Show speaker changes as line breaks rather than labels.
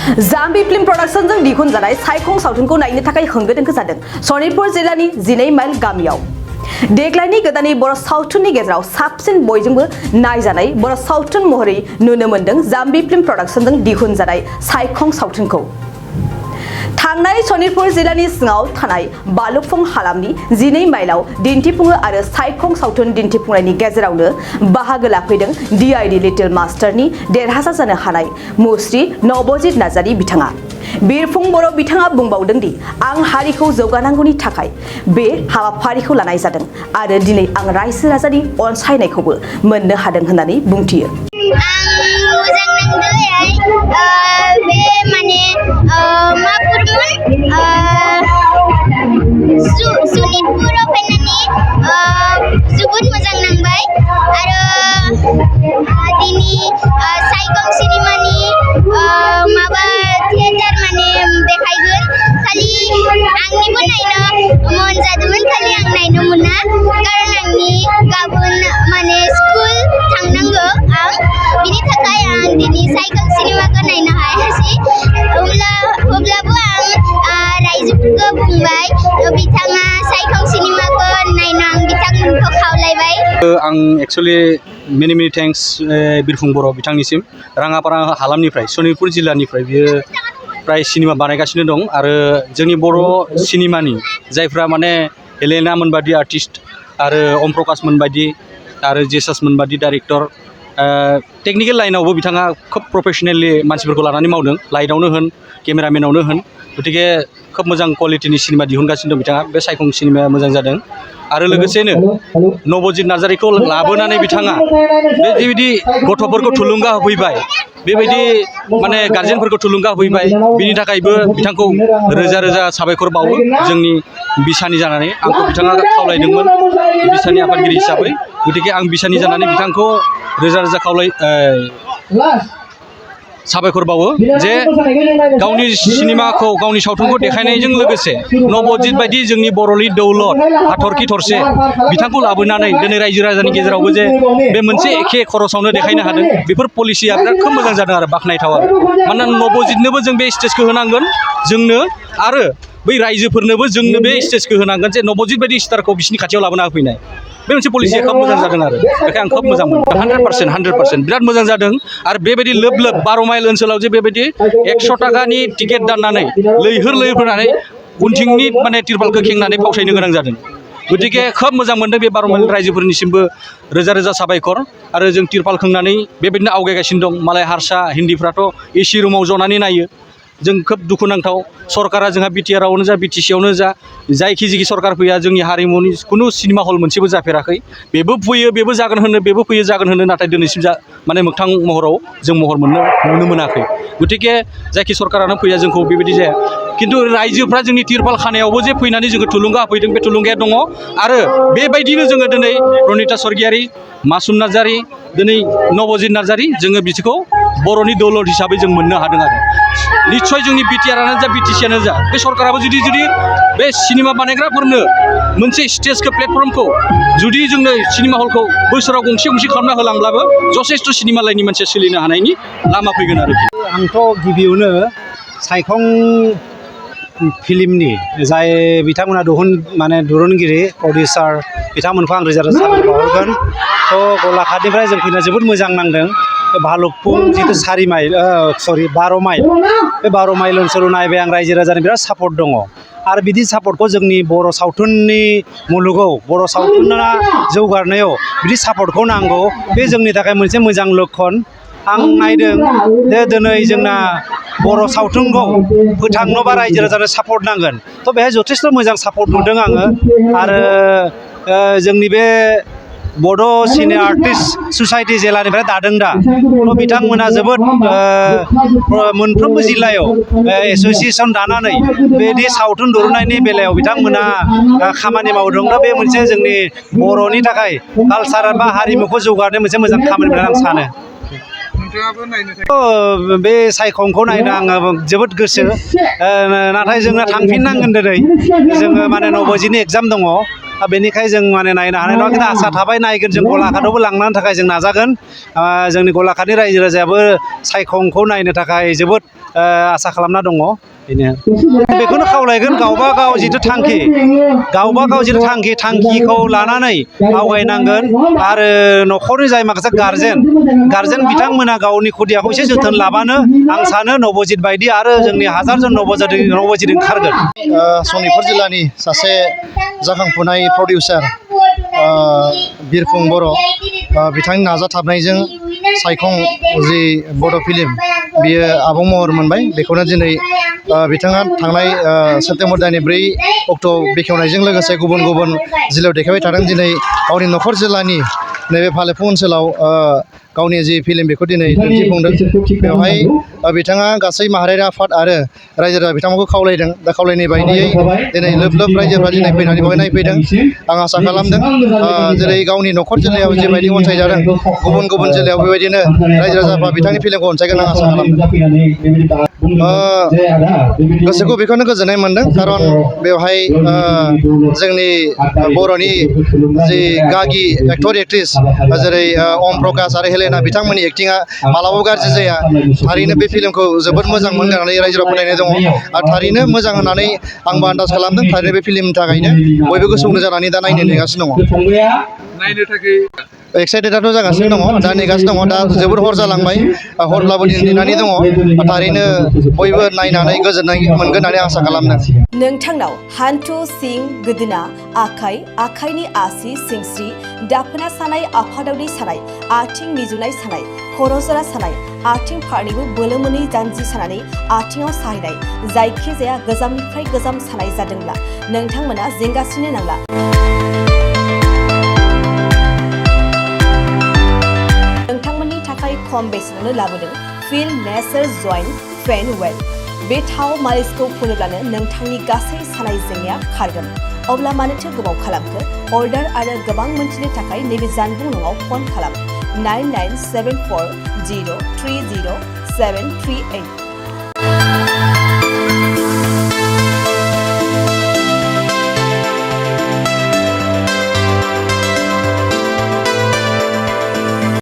जाम्बी film प्रडाक्शनजों दिहुनजानाय सायखं सावथुनखौ नायनो थाखाय होंगो दोंगो जादों सनितपुर जिल्लानि 12 माइल गामियाव। देग्लायनि गोदानै बर' सावथुननि गेजेराव साबसिन बयजोंबो नायजानाय बर' सावथुन महरै नुनो मोनदों जाम्बी फिल्म प्रडाक्शनजों दिहुनजानाय सायखं सावथुनखौ। थांनाय सनितपुर जिल्लानि सिङाव थानाय बालुकफं हालामनि 12 माइलाव दिन्थिफुङो आरो सायखं सावथुन दिन्थिफुंनायनि गेजेरावनो बाहागो लाफैदों DID लिटिल मास्टारनि देरहासार जानो हानाय मुस्रि नबजित नार्जारी बिथाङा। बिरफुं बर' बिथाङा बुंबावदों दि आं हारिखौ जौगानांगौनि थाखाय बे हाबाफारिखौ लानाय जादों आरो दिनै आं रायजो राजानि अनसायनायखौबो मोननो हादों होननानै बुंथियो।
सनितपुराव फैनानै जोबोद मोजां नांबाय आरो दिनै सायखं सिनेमानि माबा थियेटार माने देखायगोन खालि आंनिबो नायनो मन जादोंमोन खालि आं नायनो मोना कारण आंनि गाबोन माने स्कुल थांनांगौ आं बिनि थाखाय आं दिनै सायखं सिनेमाखौ नायनो हायासै अब्लाबो आं रायजोफोरखौ बुंबाय बिथाङा सायखं सिनेमाखौ नायनो आं बिथांमोनखौ खावलायबाय।
आं एक्चुअली मेनि थेंक्स बिरफुं बर' बिथांनिसिम राङापारा हालामनिफ्राय सनितपुर जिल्लानिफ्राय बियो प्राय सिनेमा बानायगासिनो दं आरो जोंनि बर' सिनेमानि जायफ्रा माने हेलेना मोनबादि आर्टिस्ट आरो अम प्रकाश मोनबादि आरो जेसास मोनबादि डाइरेक्टर टेकनिकेल लाइनावबो बिथाङा खोब प्रफेसनेलि मानसिफोरखौ लानानै मावदों लाइटआवनो होन केमेरामेनावनो होन गतिके खोब मोजां क्वालिटिनि सिनेमा दिहुनगासिनो दं बिथाङा बे सायखं सिनेमाया मोजां जादों आरो लोगोसेनो नबजित नार्जारीखौ लाबोनानै बिथाङा बेबायदि गथ'फोरखौ थुलुंगा होफैबाय बेबायदि माने गार्जेनफोरखौ थुलुंगा होफैबाय बिनि थाखायबो बिथांखौ रोजा रोजा साबायखर बावो जोंनि बिसानि जानानै आंखौ बिथाङा खावलायदोंमोन बिसानि आफादगिरि हिसाबै गतिके आं बिसानि जानानै बिथांखौ रोजा रोजा साबायखर बावो जे गावनि सिनेमाखौ गावनि सावथुनखौ देखायनायजों लोगोसे नबजित बायदि जोंनि बर'नि दौलत हाथरखि थरसे बिथांखौ लाबोनानै दिनै रायजो राजानि गेजेरावबो जे बे मोनसे एखे खरसावनो देखायनो हादों बेफोर पलिसिया बिराद खोब मोजां जादों आरो बाख्नायथाव आरो मानोना नबजितनोबो जों बे स्टेजखौ होनांगोन जोंनो आरो बै रायजोफोरनोबो जोंनो बे स्टेजखौ होनांगोन जे नबजित बायदि स्टारखौ बिसिनि खाथियाव लाबोना होफैनाय बे मोनसे पलिसिया खोब मोजां जादों आरो बेखायनो आं खोब मोजां मोनो 100% बिराद मोजां जादों आरो बेबायदि लोब लोब 12 माइल ओनसोलाव जे बेबायदि 100 थाखानि टिकेट दाननानै लैहोर फैनानै उनथिंनि माने तिरपालखौ खेंनानै फावसायनो गोनां जादों गतिके खोब मोजां मोनदों बे 12 माइल रायजोफोरनिसिमबो रोजा रोजा साबायखर आरो जों तिरपाल खोंनानै बेबायदिनो आवगायगासिनो दं मालाय हारसा हिन्दीफ्राथ' एसि रुमाव जनानै नायो जों खोब दुखुनांथाव सरकारा जोंहा बिटिआरआवनो जा बिटिसियावनो जा जायखि सरकार फैया जोंनि हारिमुनि खुनु सिनेमा हल मोनसेबो जाफेराखै बेबो फैयो बेबो जागोन होनो बेबो फैयो जागोन होनो नाथाय दिनैसिम माने मोगथां महराव जों महर नुनो मोनाखै गतिके जायखि सरकारानो फैया जोंखौ बेबायदि जाया खिन्थु रायजोफ्रा जोंनि तिरपाल खानायावबो जे फैनानै जोंखौ थुलुंगा होफैदों बे थुलुंगाया दङ आरो बेबायदिनो जोङो दिनै रनिता स्वर्गियारी मासुम नार्जारी दिनै नबजित नार्जारी जोङो बिसोरखौ बर'नि दौलत हिसाबै जों मोननो हादों आरो निस्सय जोंनि बिटिआरानो जा बिटिसियानो जा बे सरकाराबो जुदि बे सिनेमा बानायग्राफोरनो मोनसे स्टेजखौ प्लेटफर्मखौ जुदि जोंनो सिनेमा हलखौ बोसोराव गंसे खालामना होलांब्लाबो जथेस्थ' सिनेमा लाइननि मानसिया सोलिनो हानायनि लामा फैगोन आरो
आंथ' गिबियावनो सायखं फिल्मनि जाय बिथांमोना दिहुनगिरि प्रडिउसार बिथांमोनखौ आं रोजा रोजा साबायखर बावहरगोन थ' गलाघाटनिफ्राय जों फैना जोबोद मोजां नांदों भालुकफुं जिथु 12 माइल बे 12 माइल ओनसोलाव नायबाय आं रायजो राजानि बिराद सापर्ट दङ आरो बिदि सापर्टखौ जोंनि बर' सावथुननि मुलुगाव बर' सावथुना जौगानायाव बिदि सापर्टखौ नांगौ बे जोंनि थाखाय मोनसे मोजां लक्षण आं नायदों जे दिनै जोंना बर' सावथुनखौ फोथांनोबा रायजो राजानो सापर्ट नांगोन थ' बेहाय जथेस्थ' मोजां सापर्ट नुदों आङो आरो जोंनि बे बड' सिने आर्टिस्ट ससाइटि जिल्लानिफ्राय दादों दा थ' बिथांमोना जोबोद मोनफ्रोमबो जिल्लायाव एस'सियेसन दानानै बेदि सावथुन दिहुननायनि बेलायाव बिथांमोना खामानि मावदों दा बे मोनसे जोंनि बर'नि थाखाय कालसार बा हारिमुखौ जौगानाय मोनसे मोजां खामानि होननानै आं सानो बे सायखंखौ नायनो आङो जोबोद गोसो नाथाय जोङो थांफिननांगोन दिनै जोङो माने नबजितनि एग्जाम दङ बेनिखाय जों माने नायनो हानाय नङा खिन्थु आसा थाबाय नायगोन जों गलाघाटआवबो लांनो थाखाय जों नाजागोन जोंनि गलाघाटनि रायजो राजायाबो सायखंखौ नायनो थाखाय जोबोद आसा खालामना दङ बेनो बेखौनो खावलायगोन गावबा गाव जिथु थांखिखौ लानानै आवगायनांगोन आरो न'खरनि जाय माखासे गारजेन बिथांमोना गावनि खुदियाखौ एसे जोथोन लाबानो आं सानो नबजित बायदि आरो जोंनि हाजारजन नबजित ओंखारगोन
सनितपुर जिल्लानि सासे जाखांफुनाय प्रडिउसार बिरफुं बर' बिथांनि नाजाथाबनायजों सायखं जि बड' फिल्म बियो आबुं महर मोनबाय बेखौनो दिनै बिथाङा थांनाय सेप्तेम्बर दाननि 4 अक्ट'आव बेखेवनायजों लोगोसे गुबुन गुबुन जिल्लायाव देखायबाय थादों दिनै गावनि न'खर जिल्लानि नैबे भालेफुं ओनसोलाव गावनि जि फिल्म बेखौ दिनै दिन्थिफुंदों बेवहाय बिथाङा गासै माहारियारि आफाद आरो रायजो राजा बिथांमोनखौ खावलायदों दा खावलायनाय बायदियै दिनै लोब लोब रायजोफ्रा दिनै फैनानै बेवहाय नायफैदों आं आसा खालामदों जेरै गावनि न'खर जिल्लायाव जिबायदि अनसायजादों गुबुन गुबुन जिल्लायाव बेबायदिनो रायजो राजाफ्रा बिथांनि फिल्मखौ अनसायगोन आं आसा खालामदों गोसोखौ बेखौनो गोजोननाय मोनदों खारन बेवहाय जोंनि बर'नि जि गागि एक्टर एक्ट्रिस जेरै अम प्रकाश आरो हेलेना बिथांमोननि एक्टिंआ मालाबाबो गाज्रि जाया थारैनो बे फिल्मखौ जोबोद मोजां मोनगोन होननानै रायजोआव फोथायनाय दङ आरो थारैनो मोजां होननानै आंबो आन्दाज खालामदों थारैनो बे फिल्मनि थाखायनो बयबो गोसो गुदुं जानानै दा नायनो नेगासिनो दङ एक्साइटेडआथ' जागासिनो दङ दा नेगासिनो दङ दा जोबोद हर जालांबाय हरब्लाबो नेनानै दङ थारैनो बयबो नायनानै गोजोननाय मोनगोन होननानै आसा खालामदों
नोंथांनाव हान्थु सिं गोदोना आखाइनि आसि सिंस्रि दाफोना सानाय आफादावनि सानाय आथिं मिजुनाय सानाय खर' जरा सानाय आथिं फारनैबो बोलो मोनै जानजि सानानै आथिङाव साहैनाय जायखिजाया गोजामनिफ्राय गोजाम सानाय जादोंब्ला नोंथांमोना जिंगासिनो नांला नोंथांमोननि थाखाय खम बेसेनावनो लाबोदों फिल नेचार जइन्ट पेन वेल बे थाव मालिसखौ फुनोब्लानो नोंथांनि गासै सानाय जेंनाया खारगोन अब्ला मानोथो गोबाव खालामखो अर्डार आरो गोबां मोनथिनो थाखाय नैबे जानबुं नङाव फन खालाम 9974030738